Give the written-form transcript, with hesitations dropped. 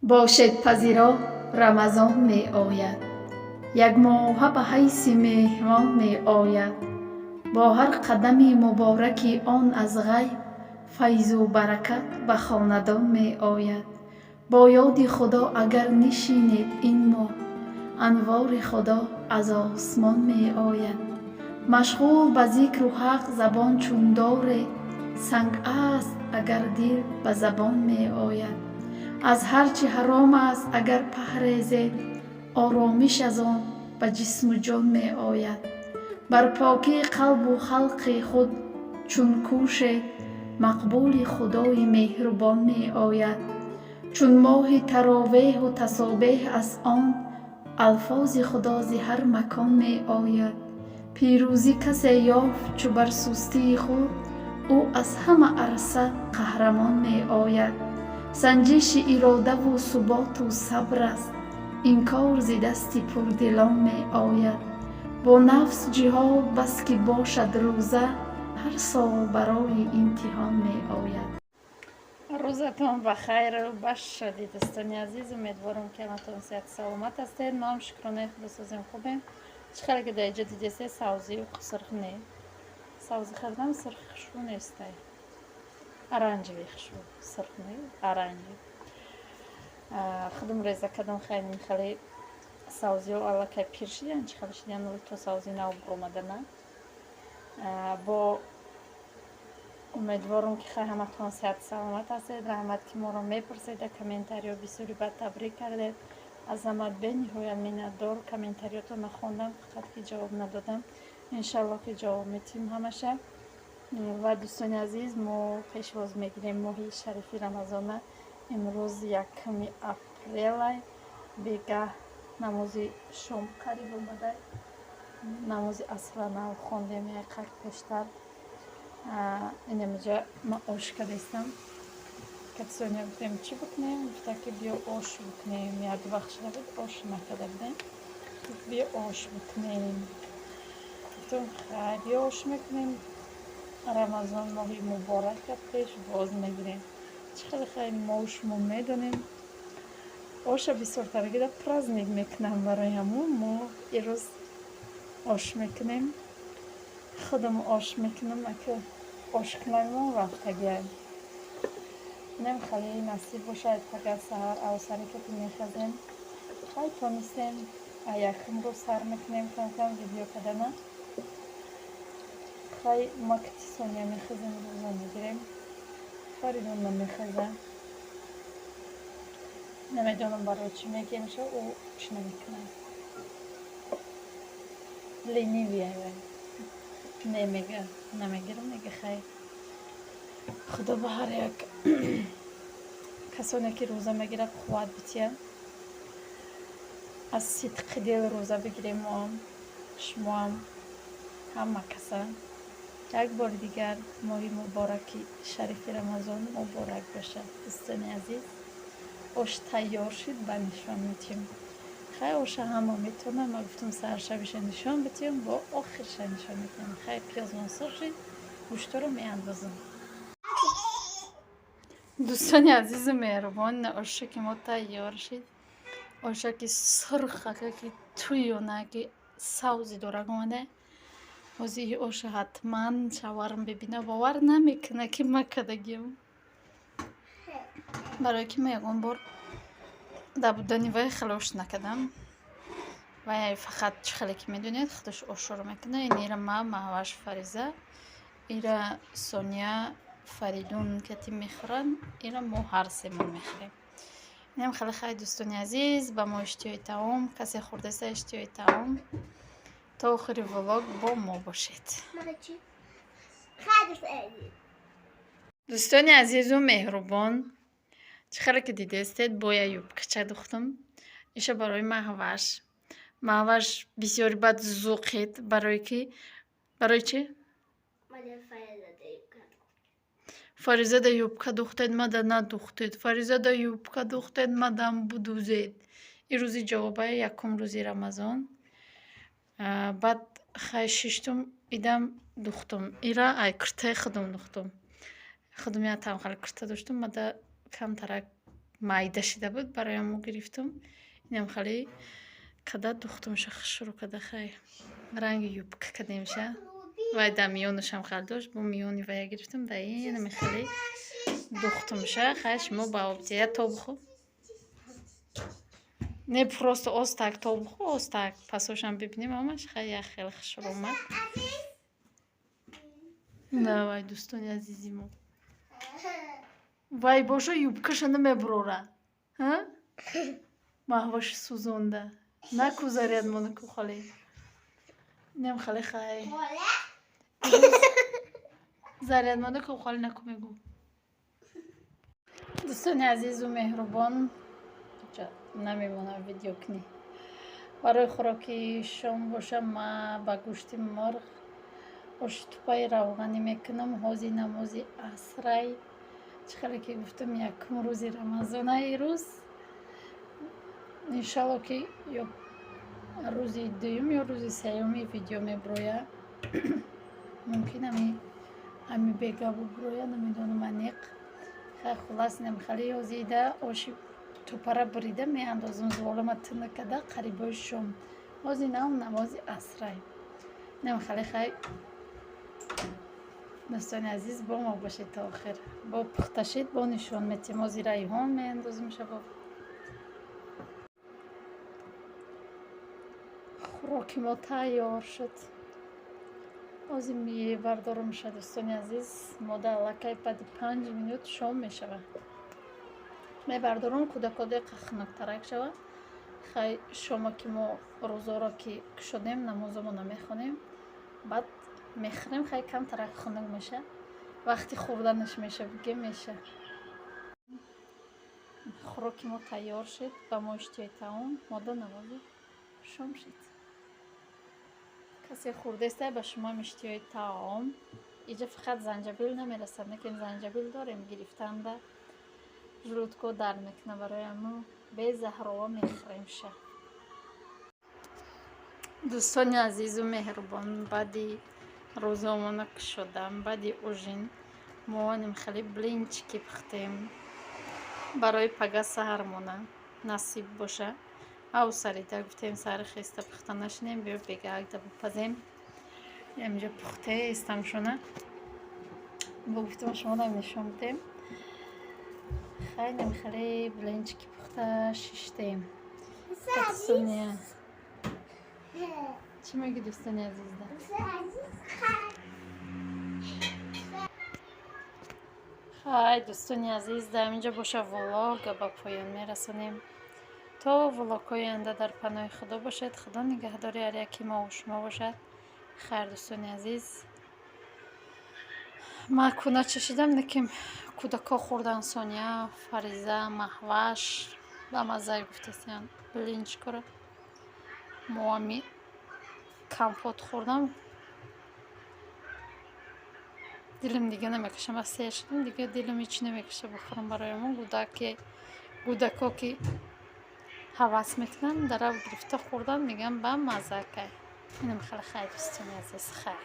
Бошед пазиро, Рамазон меояд, якмоҳа ба ҳайси меҳмон меояд. Бо ҳар қадами мубораки он аз ғайб файзу баракат ба хонадон меояд. Бо ёди Худо агар нишинед ин моҳ, анвори Худо аз осмон меояд. Машғул ба зикру ҳақ забон чун доред, санг аст агар дил ба забон меояд. Аз ҳар чӣ ҳаром аст агар паҳрезед, оромиш аз он ба ҷисму ҷон меояд. Бар покии қалбу халқи худ чун кӯшед, мақбули Худои меҳрубон меояд. Чун моҳи таровеҳу тасобеҳ аст он, алфози Худо зи ҳар макон меояд. Пирӯзӣ касе ёфт, чу бар сустии худ ӯ аз ҳама арса қаҳрамон меояд. Санҷиши иродаву суботу сабр аст, ин кор зи дасти пурдилон меояд. Бо нафс ҷиҳод бас ки бошад рӯза, ҳар сол барои имтиҳон меояд. Рӯзатон ба хайру башоди, дӯстони азиз. Умедворам, ки ҳаматон сиҳату саломат ҳастед. Мо ҳам, шукронаи Худо, созем, хубем. Чӣ хеле ки дар иҷо дидесе, савзию сурх не, савзӣ хӯрдам, сурх хушбӯ нестай, оранжевый хушбӯ, сурх не, оранжевый. Худам реза кардам. Хеле хеле савзиҳо аллакай пир шидан, чӣ хеле шидан, то савзи нав буромадана. Бо умедворам, ки хай ҳаматон сиҳату саломат ҳастед. Раҳмат, ки моро мепурсед дар комментариҳо, бисёри бад табрик кардед. Аз ҳамат бениҳоят миннатдор. Комментариётонро хондам, фақат ки ҷавоб надодам. Иншаллоҳ, ки ҷавоб метиҳем ҳамаша. Ва дӯстони азиз, мо пешвоз мегирем моҳи шарифи Рамазона. Имрӯз 1 апрелай, бегаҳ намози шом қариб омада, намози асра нав хондем як пештар. Инамиҷа ма ош кардастам. Кати Соня гуфтем, чӣ бикунем? Гуфта, ки биё, ош бикунем. Як вақт шуда буд, ош накарда будем. Биё, ош бикунем. Гуфтам, хай, биё, ош мекунем. Рамазон моҳи муборака пешвоз мегирем. Чӣ хеле хай, мо шумо медонем, оша бисёртарагида праздник мекунам. Барои ҳамун мо ирӯз ош мекунем. Худам ош мекунам, ака ошкунаймон рафтагиам. Инам хеле насиб бошад, фақат саҳар авсаре ки мехазем, хай, тонистем, якум рӯз сар мекунем камкам видео кардана. Хай, ма кати Соня мехезем, рӯза мегирем. Фаридун намехеза, намедонам барои чӣ мегемша, ӯ чӣ намекунад, ленивый ай. Не мега, намегирам, мега. Хай, Худо ба ҳар як касоне ки рӯза мегирад, қувват битиҳад. Аз сидқи дил рӯза бигирем моам, шумоам, ҳама каса. Як бори дигар моҳи мубораки шарифи Рамазон муборак бошад, дӯстони азиз. Ош тайёр шуд, ба нишон метиҳем. Хай, оша ҳама метавонам. Ма гуфтам, саршабиша нишон битиҳем, бо охирша нишон метиҳем. Хай, пиёзмон сурх шуд, гӯшторо меандозам. Дӯстони азизу меҳрубон, оша ки мо тайёр шид, оша ки сурхака, ки туёна, ки савзи дорак омада. Ҳозир оша ҳатман шавҳарам бибина, бовар намекуна, ки ма кардагиам, барое ки ма ягон бор дар будани вай хеле ош накардам. Вай фақат, чӣ хеле ки медонед, худаш ошоро мекунад. Ин ира ма, Маҳваш, Фариза, ира Соня, Фаридун кати мехӯранд, ира мо ҳар семон мехӯрем. Инам хеле. Хай, дӯстони азиз, ба мо иштиҳои таом. Касе хӯрдаста, иштиҳои таом. То охири влог бо мо бошед. Хай, дӯстони азиз. Дӯстони азизу меҳрубон, чӣ хеле ки дидестед, бо я юбкача духтам. Иша барои Маҳваш. Маҳваш бисёри бад зуқид, барое ки барои чӣ? Фаризада юбка духтед, мада надухтед, Фаризада юбка духтед, мадам будузед. Ин рӯзи ҷавобае, якум рӯзи Рамазон. Баъд хай, шиштум, идам духтум. Ира ай куртаи худам духтум. Худам як там хеле курта доштум, мада камтарак. Майда шида буд, барои ҳамо гирифтум. Инам хеле када духтумша, хушрӯ када, хай, ранги юбка кадемша. Вай дар миёнашам хел дошт, бо миёни вая гирифтум, да инами хеле духтумша. Хай, шумо ба обтия то бухӯ. Не, просто остак то бухӯ, остак пасошам бибинем, ҳамаш хай як хеле хушрӯ омад. Давай, дӯстони азизи мо. Вай боша, юбкаша намебурора. Маҳваши сӯзонда. Наку заряд монаку холе. Инам хеле, хай. Заряд монаку холе наку мегӯ. Дӯстони азизу меҳрубон, намемонам видео кунӣ. Барои хӯроки шом боша, ма ба гӯшти мурғ оши тупаи равғанӣ мекунам. Ҳози намози асрай. Чӣ хеле ки гуфтам, якум рӯзи рамазонаи рӯз. Иншалло, ки ё рӯзи дуюм, ё рӯзи сеюми видео мебурояд. Мумкин ами бега бубурояд, намедонам аниқ. Хай, хуллас, инам хеле ёзида оши тупара бурида меандозам, зуволама тина када қарибои шом. Ҳози нам намози асрай. Инам хеле, хай, дӯстони азиз, бо мо бошед то охир. Бо пухта шид, бо нишон метиҳем. Ҳози райҳон меандозем шабоб. Хӯроки мо тайёр шуд. Ҳозир мебардорамша, дӯстони азиз. Мода аллакай баъди 5 минут шом мешавад. Мебардорам, кӯдако деқа хунуктарак шавад. Хай, шома ки мо рӯзоро ки кушодем, намозомона мехонем, баъд мехӯрем, хай, камтарак хунук меша. Вақти хӯрданаш меша, бигем, меша. Хӯроки мо тайёр шуд, ба мо иштиҳои таом, мода намози шом шуд. Касе хӯрдестай, ба шумоам иштиҳои таом. Иҷа фақат занҷабил намерасад, лекин занҷабил дорем, гирифтанда желудко дард мекунад, барои ҳамо безаҳрова мехӯремша. Дӯстони азизу меҳрубон, баъди рӯзомона кушодам, баъди ужин мо ним хеле блинчики пухтем барои пага саҳармона, насиб боша. Ав сарида гуфтем, саҳари хеста пухта нашинем, биё бегаакда бипазем. Инҷа пухтаестамшона. Бо гуфтам, шумоам нишон бидем. Хай, ним хеле блинчики пухта шиштем. Соня, чӣ мегӯ, дӯстони азизда? Хай, дӯстони азиз, дар инҷо боша влога ба поён мерасонем. То влогҳои оянда дар паноҳи Худо бошед. Худо нигаҳдори ҳар яки мову шумо бошад. Хайр, дӯстони азиз. Ман кӯна чашидам, лекин кӯдакҳо хӯрдан. Соня, Фариза, Маҳваш ба маззае гуфтасиян блинчикора. Мо ами компот хӯрдам. Дилам дига намекаша, ман сер шудам, дига дилам ҳеч намекаша бихӯрам. Барои мо гудаке гӯдако ки ҳавас мекунанд, дарав гирифта хӯрдан, мегӯям, ба мазза кай. Инам хеле, хайр, дӯстони азиз, хайр.